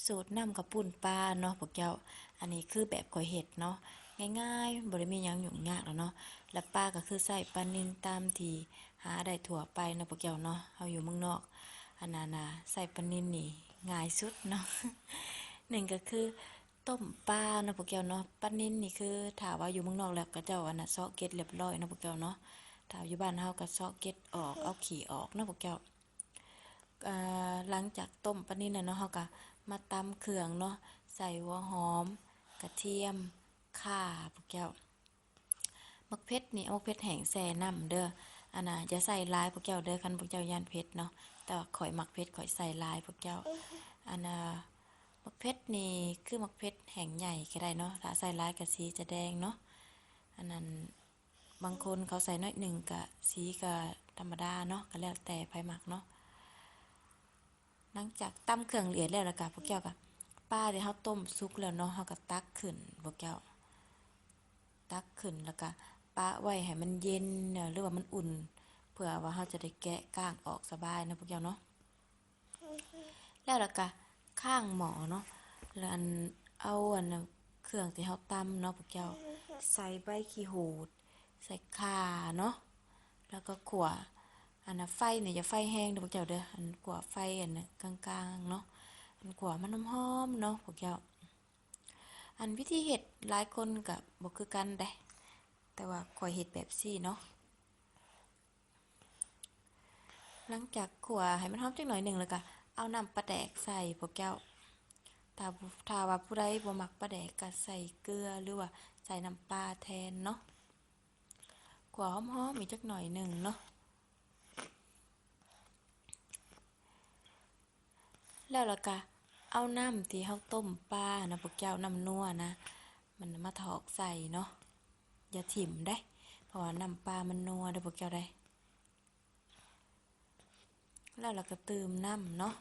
ສູດນ້ຳເຂົ້າປຸ້ນປາເນາະພວກເຈົ້າ. ອັນນີ້ຄືແບບຂ້ອຍເຮັດເນາະ ງ່າຍໆ ບໍ່ໄດ້ມີຫຍັງຫຍຸ້ງຍາກດອກເນາະ. ແລະປາກໍຄືໃຊ້ປານິນຕາມທີ່ຫາໄດ້ທົ່ວໄປເນາະພວກເຈົ້າເນາະ. ເຮົາຢູ່ເມືອງນອກ ອັນນັ້ນນະ ໃຊ້ປານິນນີ້ງ່າຍສຸດເນາະ. ໜຶ່ງກໍຄືຕົ້ມປາເນາະພວກເຈົ້າເນາະ. ປານິນນີ້ຄືຖ້າວ່າຢູ່ເມືອງນອກແລ້ວ ເຂົາເຈົ້າອັນນະເຊາະເກັດລຽບຮ້ອຍເນາະພວກເຈົ້າເນາະ. ຖ້າຢູ່ບ້ານເຮົາກໍເຊາະເກັດອອກ ເອົາຂີ້ອອກເນາະພວກເຈົ້າ. ອາ ຫຼັງຈາກຕົ້ມປານິນແລ້ວເນາະ ເຮົາກໍມາຕຳເຄື່ອງເນາະ ໃສ່ຫົວຫອມ ກະທຽມ ຂ່າ ພວກເຈົ້າ. ໝາກເຜັດນີ້ ເອົາໝາກເຜັດແຫ້ງແຊ່ນ້ຳເດີ້. ອັນນະ ຢ່າໃສ່ຫຼາຍພວກເຈົ້າເດີ້ ຄັນພວກເຈົ້າຢ້ານເຜັດເນາະ. ແຕ່ວ່າຂ້ອຍມັກເຜັດ ຂ້ອຍໃສ່ຫຼາຍພວກເຈົ້າ. ອັນນະ ໝາກເຜັດນີ້ຄືໝາກເຜັດແຫ້ງໃຫຍ່ກໍໄດ້ເນາະ ຖ້າໃສ່ຫຼາຍກໍສີຈະແດງເນາະ. ອັນນັ້ນ ບາງຄົນເຂົາໃສ່ໜ້ອຍໜຶ່ງກະສີກະທຳມະດາເນາະ ກະແລ້ວແຕ່ໃຜມັກເນາະ. ຫຼັງຈາກຕຳເຄື່ອງລະອຽດແລ້ວ ແລ້ວກະພວກເຈົ້າກະ ປາທີ່ເຮົາຕົ້ມສຸກແລ້ວເນາະ ເຮົາກະຕັກຂຶ້ນພວກເຈົ້າ ຕັກຂຶ້ນແລ້ວກະປະໄວ້ໃຫ້ມັນເຢັນ ຫຼືວ່າມັນອຸ່ນ ເພື່ອວ່າເຮົາຈະໄດ້ແກະກ້າງອອກສະບາຍເນາະພວກເຈົ້າເນາະ. ແລ້ວລະກະຄ້າງໝໍ້ເນາະ ແລ້ວອັນ ເອົາອັນເຄື່ອງທີ່ເຮົາຕຳເນາະພວກເຈົ້າ ໃສ່ໃບຂີ້ຫູດ ໃສ່ຂ່າເນາະ ແລ້ວກໍຂົ້ວ. ອັນນະ ໄຟນີ້ຢ່າໄຟແຮງເດີ້ພວກເຈົ້າເດີ້ ອັນຂົ້ວໄຟອັນນະກາງໆເນາະ ອັນຂົ້ວມັນຫອມໆເນາະພວກເຈົ້າ. ອັນວິທີເຮັດຫຼາຍຄົນກະບໍ່ຄືກັນເດ້ ແຕ່ວ່າຂ້ອຍເຮັດແບບຊີ້ເນາະ. ຫຼັງຈາກຂົ້ວໃຫ້ມັນຫອມຈັກໜ້ອຍໜຶ່ງແລ້ວກະ ເອົານ້ຳປາແດກໃສ່ພວກເຈົ້າ. ຖ້າ ຖ້າວ່າຜູ້ໃດບໍ່ມັກປາແດກກະໃສ່ເກືອ ຫຼືວ່າໃສ່ນ້ຳປາແທນເນາະ. ຂົ້ວຫອມໆອີກຈັກໜ້ອຍໜຶ່ງເນາະ. ແລ້ວລະກະເອົານ້ຳທີ່ເຮົາຕົ້ມປານະພວກເຈົ້າ ນ້ຳນົວນະ ມັນມາຖອກໃສ່ເນາະ. ຢ່າຖິ້ມເດ້ ເພາະວ່ານ້ຳປາມັນນົວເດີ້ພວກເຈົ້າເດ້. ແລ້ວລະກະຕື່ມນ້ຳເນາະ.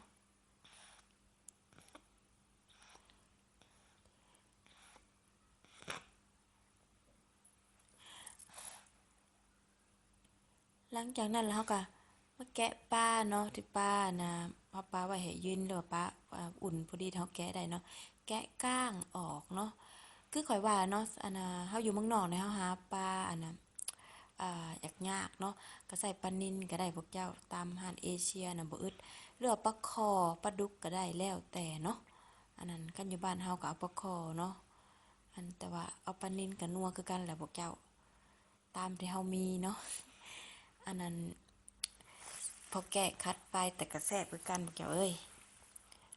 ຫຼັງຈາກນັ້ນລະເຮົາກະມາແກະປາເນາະ ທີ່ປາອັນນະ ເຮົາປາໄວ້ໃຫ້ເຢັນ ຫຼືວ່າປາ ອາ ອຸ່ນພໍດີ ເຮົາແກະໄດ້ເນາະ ແກະກ້າງອອກເນາະ. ຄືຂ້ອຍວ່າເນາະ ອັນນະ ເຮົາຢູ່ເມືອງນອກນີ້ ເຮົາຫາປາອັນນະ ອາ ຍາກໆເນາະ ກະໃຊ້ປານິນກະໄດ້ພວກເຈົ້າ ຕາມຮ້ານເອເຊຍນະບໍ່ອຶດ ຫຼືວ່າປາຄໍ່ ປາດຸກກະໄດ້ ແລ້ວແຕ່ເນາະ. ອັນນັ້ນ ຄັນຢູ່ບ້ານເຮົາກະເອົາປາຄໍ່ເນາະ ອັນ ແຕ່ວ່າເອົາປານິນກະນົວຄືກັນແຫຼະພວກເຈົ້າ. ຕາມທີ່ເຮົາມີເນາະ. ອັນນັ້ນ ພໍແກະຂັດໄຟ ແຕ່ກະແຊບຄືກັນພວກເຈົ້າເອີຍ.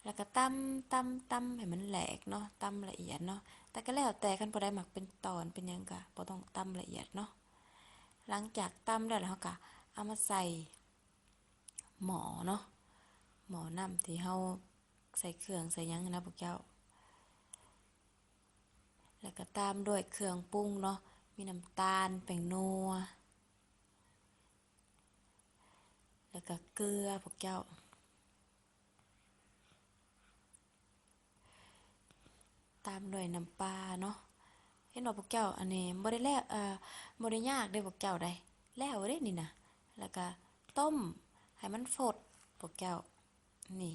ແລ້ວກະຕຳ ຕຳ ຕຳໃຫ້ມັນແຫຼກເນາະ ຕຳລະອຽດເນາະ. ແຕ່ກະແລ້ວແຕ່ ຄັນຜູ້ໃດມັກເປັນຕອນເປັນຫຍັງກະບໍ່ຕ້ອງຕຳລະອຽດເນາະ. ຫຼັງຈາກຕຳແລ້ວ ເຮົາກະເອົາມາໃສ່ໝໍ້ເນາະ ໝໍ້ນ້ຳທີ່ເຮົາໃສ່ເຄື່ອງໃສ່ຫຍັງຫັ້ນນະພວກເຈົ້າ. ແລ້ວກະຕາມດ້ວຍເຄື່ອງປຸງເນາະ ມີນ້ຳຕານ ແປ້ງນົວ ແລ້ວກະເກືອພວກເຈົ້າ ຕາມດ້ວຍນ້ຳປາເນາະ. ເຫັນບໍ່ພວກເຈົ້າ ອັນນີ້ບໍ່ໄດ້ແລ້ວ ເອີ ບໍ່ໄດ້ຍາກເດ້ພວກເຈົ້າໃດ ແລ້ວເດ້ນີ້ນະ. ແລ້ວກະຕົ້ມໃຫ້ມັນຟົດພວກເຈົ້າ. ນີ້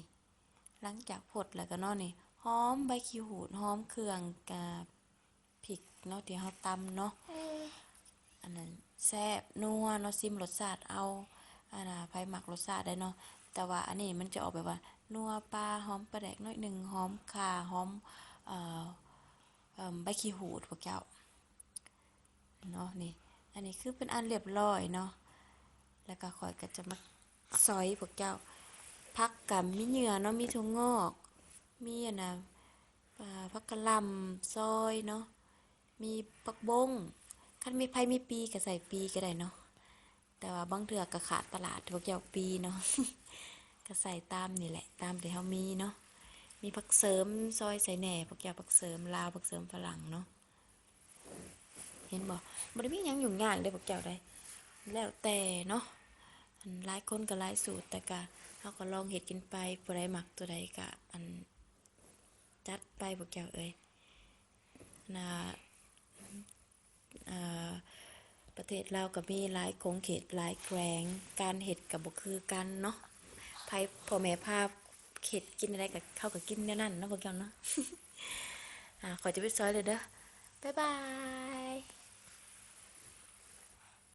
ຫຼັງຈາກຟົດແລ້ວກະເນາະ ນີ້ ຫອມໃບຂີ້ຫູດ ຫອມເຄື່ອງກະພິກເນາະ ທີ່ເຮົາຕຳເນາະ ອັນນັ້ນແຊບນົວເນາະ. ຊິມລົດຊາດເອົາ ອັນນະ ໃຜມັກລົດຊາດໃດເນາະ. ແຕ່ວ່າອັນນີ້ມັນຈະອອກແບບວ່ານົວປາ ຫອມປາແດກໜ້ອຍໜຶ່ງ ຫອມຂ່າ ຫອມ ເອີ ເອີ ໃບຂີ້ຫູດພວກເຈົ້າ ເນາະ. ນີ້ ອັນນີ້ຄືເປັນອັນລຽບຮ້ອຍເນາະ. ແລ້ວກະຂ້ອຍກະຈະມາຊອຍພວກເຈົ້າ. ຜັກກະມີເຫຍື່ອເນາະ ມີຖົ່ວງອກ ມີອັນນະ ອາ ຜັກກະຫຼ່ຳຊອຍເນາະ ມີຜັກບົ້ງ. ຄັນມີ ໃຜມີປີກະໃສ່ປີກະໄດ້ເນາະ. ແຕ່ວ່າບາງເທື່ອກະຂາດຕະຫຼາດພວກເຈົ້າປີເນາະ ກະໃສ່ຕາມນີ້ແຫຼະ ຕາມທີ່ເຮົາມີເນາະ. ມີຜັກເສີມຊອຍໃສ່ແດ່ພວກເຈົ້າ ຜັກເສີມລາວ ຜັກເສີມຝຣັ່ງເນາະ. ເຫັນບໍ່ ບໍ່ໄດ້ມີຫຍັງຫຍຸ້ງຍາກເດ້ພວກເຈົ້າໃດ ແລ້ວແຕ່ເນາະ. ອັນຫຼາຍຄົນກະຫຼາຍສູດ ແຕ່ກະເຮົາກະລອງເຮັດກິນໄປ ຜູ້ໃດມັກຕົວໃດກະ ອັນ ຈັດໄປພວກເຈົ້າເອີຍ. ນະ ອາ ປະເທດລາວກະມີຫຼາຍຂົງເຂດຫຼາຍແຂວງ ການເຮັດກະບໍ່ຄືກັນເນາະ. ໃຜ ພໍ່ແມ່ພາ ເຮັດກິນແນວໃດກໍ ເຮົາກໍກິນແນວນັ້ນເນາະ ພວກເຈົ້າເນາະ. ອ່າ ຂ້ອຍຈະໄປຊອຍແລ້ວເດີ ບາຍບາຍ.